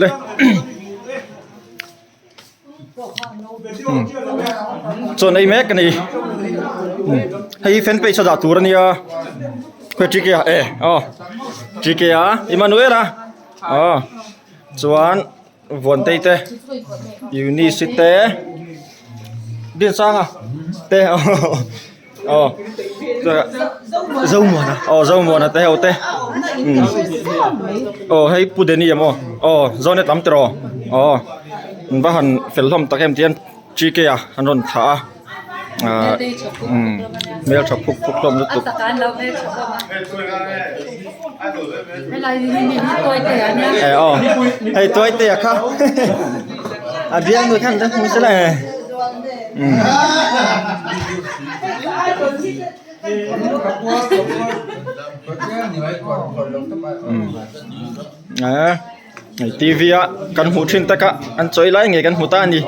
Le chawn ei mek a ni hei hi fan page a dah tur a nia khawi T K a e aw T K a Emmanuel a aw chuan Vuantei te Eunice te Dinsanga te aw Zomuana aw Zomuana te ho te aw hei Pu Danny a maw aw Zonet lam tiraw aw an va han fel hlawm tak em tihian G K a an rawn thlah a ahh umm hmeltha phuk phuk hlawm lutuk. Aw hei tuaite a kha a bialnu khan la hmu sela e. Hei T V a kan hmuh thin tak a an chawi lai ngei kan hmu ta a ni.